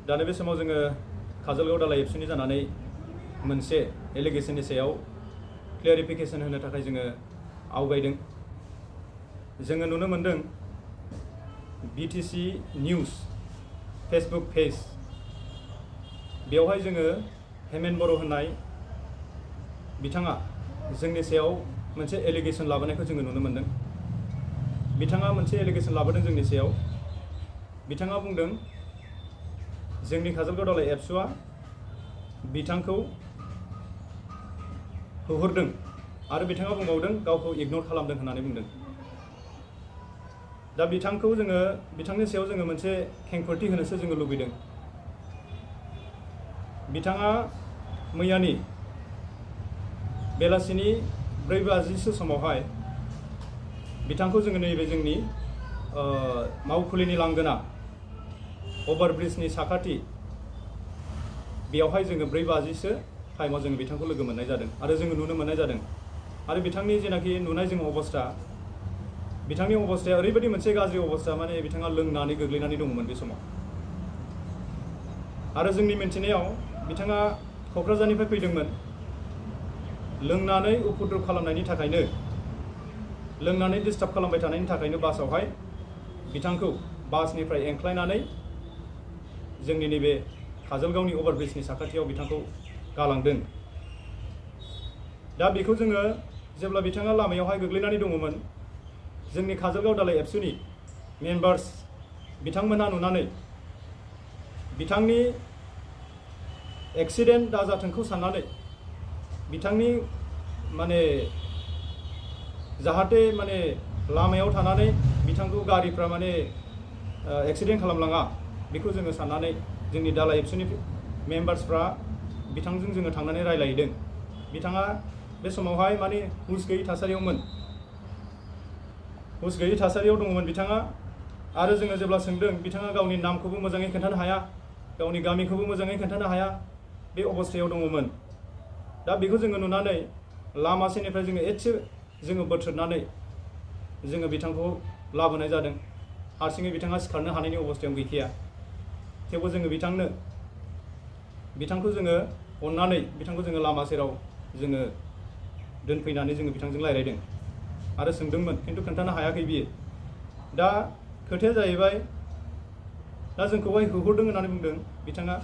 दा नैबे समाव जोङो काजलगाव दालाइ एबसुनि जानानै मोनसे एलिगेसननि सायाव क्लियारिफिकेसन होनो थाखाय जोङो आवगायदों। जोङो नुनो मोनदों बिटिसि निउस फेसबुक पेज बेवहाय जोङो हेमेन बर' होननाय बिथाङा जोंनि सायाव मोनसे एलिगेसन लाबोनायखौ जोङो नुनो मोनदों। बिथाङा मोनसे एलिगेसन लाबोदों जोंनि सायाव। बिथाङा बुंदों जोंनि काजलगाव दालाइ एबसुआ बिथांखौ होहरदों आरो बिथाङा बुंबावदों गावखौ इगनर खालामदों होननानै बुंदों। दा बिथांखौ जोङो बिथांनि सायाव जोङो मोनसे खेंफोरथि होनोसो जोङो लुबैदों। बिथाङा मैयानि बेलासिनि 4:30 समावहाय बिथांखौ जोङो नैबे जोंनि मावखुलिनि लांगोना अभारब्रिजनि साखाथि बेयावहाय जोङो 4:30 टाइमाव जोङो बिथांखौ लोगो मोननाय जादों आरो जोङो नुनो मोननाय जादों। आरो बिथांनि जेनाखि नुनाय जों अबस्था, बिथांनि अबस्थाया ओरैबायदि मोनसे गाज्रि अबस्था, माने बिथाङा लोंनानै गोग्लैनानै दङमोन बे समाव। आरो जोंनि मिन्थिनायाव बिथाङा क'क्राझारनिफ्राय फैदोंमोन। लोंनानै उपद्रब खालामनायनि थाखायनो, लोंनानै डिस्टार्ब खालामबाय थानायनि थाखायनो बासावहाय बिथांखौ बासनिफ्राय एंख्लायनानै जोंनि नैबे काजलगावनि अभारब्रिजनि साखाथियाव बिथांखौ गालांदों। दा बेखौ जोङो जेब्ला बिथाङा लामायावहाय गोग्लैनानै दङमोन, जोंनि काजलगाव दालाइ एबसुनि मेम्बार्स बिथांमोनहा नुनानै बिथांनि एक्सिडेन्ट दाजाथोंखौ साननानै बिथांनि माने जाहाथे माने लामायाव थानानै बिथांखौ गारिफ्रा माने एक्सिडेन्ट खालामलाङा बेखौ जोङो साननानै जोंनि दालाइ एबसुनि मेम्बार्सफ्रा बिथांजों जोङो थांनानै रायलायहैदों। बिथाङा बे समावहाय माने हुस गैयै थासारियावमोन, हुस गैयै थासारियाव दङमोन बिथाङा। आरो जोङो जेब्ला सोंदों, बिथाङा गावनि नामखौबो मोजाङै खोन्थानो हाया, गावनि गामिखौबो मोजाङै खोन्थानो हाया, बे अबस्थायाव दङमोन। दा बेखौ जोङो नुनानै लामा सेरनिफ्राय जोङो एसे जोङो बोथ्रोदनानै जोङो बिथांखौ लाबोनाय जादों। हारसिङै बिथाङा सिखारनो हानायनि अबस्थायाव गैखाया। थेवबो जोङो बिथांखौ जोङो अननानै बिथांखौ जोङो लामा सेराव जोङो दोनफैनानै जोङो बिथांजों रायलायदों आरो सोंदोंमोन, खिन्थु खोन्थानो हायाखै बियो। दा खोथाया जाहैबाय, दा जोंखौहाय होहरदों होननानै बुंदों बिथाङा।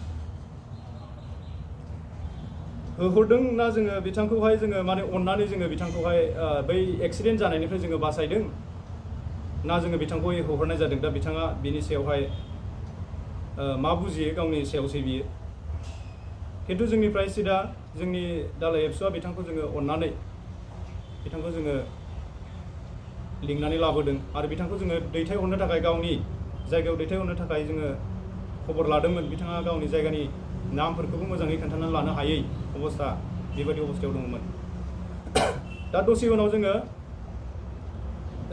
होहरदों ना जोङो बिथांखौहाय जोङो माने अननानै जोङो बिथांखौहाय बै एक्सिडेन्ट जानायनिफ्राय जोङो बासायदों ना जोङो बिथांखौहाय होहरनाय जादों। दा बिथाङा बिनि सायावहाय मा बुजियो गावनि सायावसै बियो। खिन्थु जोंनिफ्राय सिदा जोंनि दालाइ एबसुआ बिथांखौ जोङो अननानै बिथांखौ जोङो लिंनानै लाबोदों आरो बिथांखौ जोङो दैथायहरनो थाखाय, गावनि जायगायाव दैथायहरनो थाखाय जोङो खबर लादोंमोन। बिथाङा गावनि जायगानि नामफोरखौबो मोजाङै खोन्थानानै लानो हायै अबस्था, बेबायदि अबस्थायाव दङमोन। दा दसे उनाव जोङो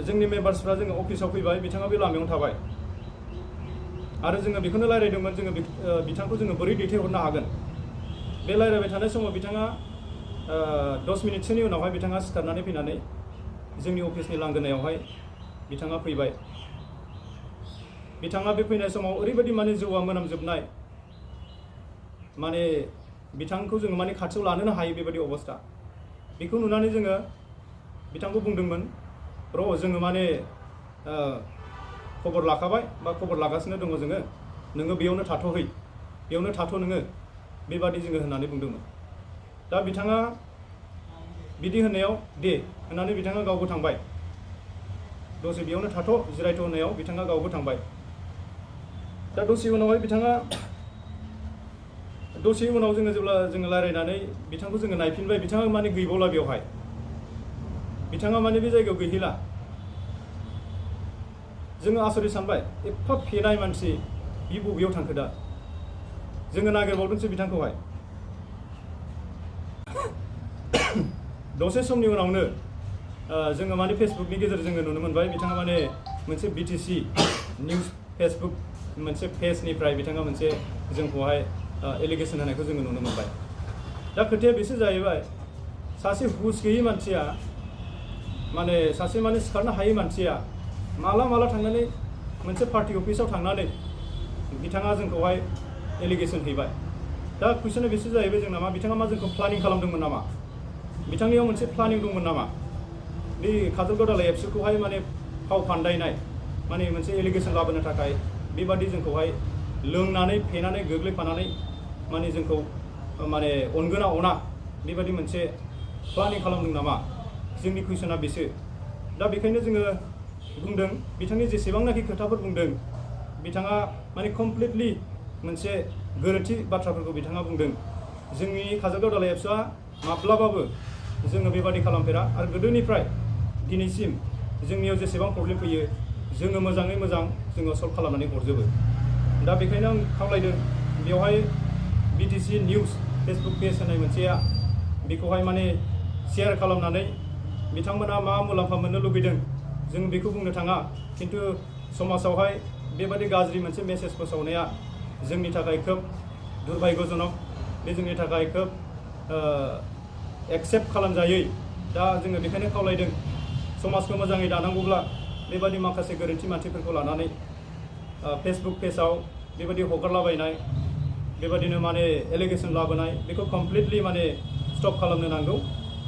जोंनि मेम्बार्सफ्रा जोङो अफिसाव फैबाय, बिथाङा बे लामायावनो थाबाय। आरो जोङो बेखौनो रायलायदोंमोन, जोङो बिथांखौ जोङो बोरै दैथायहरनो हागोन। बे रायलायबाय थानाय समाव बिथाङा 10 मिनिटसोनि उनावहाय बिथाङा सिखारनानै फैनानै जोंनि अफिसनि लांगोनायावहाय बिथाङा फैबाय। बिथाङा बे फैनाय समाव ओरैबायदि माने जौआ मोनामजोबनाय, माने बिथांखौ जोङो माने खाथियाव लानोनो हायै बेबायदि अबस्था। बेखौ नुनानै जोङो बिथांखौ बुंदोंमोन, जोङो माने खबर लाखाबाय बा खबर लागासिनो दङ जोङो, नोङो बेयावनो थाथ'है, बेयावनो थाथ' नोङो, बेबादि जोङो होननानै बुंदोंमोन। दा बिथाङा बिदि होननायाव दे होननानै बिथाङा गावबो थांबाय। दसे बेयावनो थाथ' जिरायथ' होननायाव बिथाङा गावबो थांबाय। दा दसे उनावहाय बिथाङा, दसे उनाव जेब्ला जोङो रायलायनानै बिथांखौ जोङो नायफिनबाय, बिथाङा माने गैबावला बेवहाय, बिथाङा माने बे जायगायाव गैहैला। जोङो आसरित सानबाय, एफा फेनाय मानसि, बि बबेयाव थांखो दा? जोङो नागिरबावदोंसो बिथांखौहाय। दसे समनि उनावनो जोङो माने फेसबुकनि गेजेरजों जोङो नुनो मोनबाय, बिथाङा माने मोनसे बिटिसि निउस फेसबुक मोनसे पेजनिफ्राय बिथाङा मोनसे जोंखौहाय एलिगेसन होनायखौ जोङो नुनो मोनबाय। दा खोथाया बेसो जाहैबाय, सासे हुस गैयै मानसिया, माने सासे माने सिखारनो हायै मानसिया माला थांनानै मोनसे पार्टि अफिसाव थांनानै बिथाङा जोंखौहाय एलिगेसन हैबाय दा कुइसना बेसो जाहैबाय जोंना मा बिथाङा मा जोंखौ प्लानिं खालामदोंमोन नामा बिथांनियाव मोनसे प्लानिं दंमोन नामा बे काजलगाव दालाइ एबसुखौहाय माने फाव फान्दायनाय माने मोनसे एलिगेसन लाबोनो थाखाय बेबादि जोंखौहाय लोंनानै फेनानै गोग्लैफानानै माने जोंखौ माने अनगोना अना बेबादि मोनसे प्लानिं खालामदों नामा जोंनि कुइसना बेसो दा बेखायनो जोङो बुंदों बिथांनि जेसेबांनाखि खोथाफोर बुंदों बिथाङा माने कमप्लिटलि मोनसे गोरोन्थि बाथ्राफोरखौ बिथाङा बुंदों जोंनि काजलगाव दालाइ एबसुआ माब्लाबाबो जोङो बेबादि खालामफेरा आरो गोदोनिफ्राय दिनैसिम जोंनियाव जेसेबां प्रब्लेम फैयो जोङो मोजाङै मोजां जोङो सल्भ खालामनानै हरजोबो दा बेखायनो आं खावलायदों बेवहाय BTC निउस फेसबुक पेज होनाय मोनसेया बेखौहाय माने शेयार खालामनानै बिथांमोना मा मुलाम्फा मोननो लुबैदों जों बेखौ बुंनो थाङा खिन्थु समाजावहाय बेबादि गाज्रि मोनसे मेसेज फोसावनाया जोंनि थाखाय खोब दुर्भाग्यजनक बे जोंनि थाखाय खोब एक्सेप्ट खालामजायै दा जोङो बेखायनो खावलायदों समाजखौ मोजाङै दानांगौब्ला बेबादि माखासे गोरोन्थि मानसिफोरखौ लानानै फेसबुक पेजाव बेबादि हगारलाबायनाय बेबादिनो माने एलिगेसन लाबोनाय बेखौ कमप्लिटलि माने स्टप खालामनो नांगौ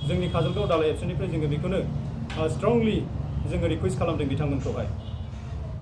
जोंनि काजलगाव दालाइ एबसुनिफ्राय जोङो बेखौनो स्ट्रंलि जोङो रिकुवेस्ट खालामदों बिथांमोनखौहाय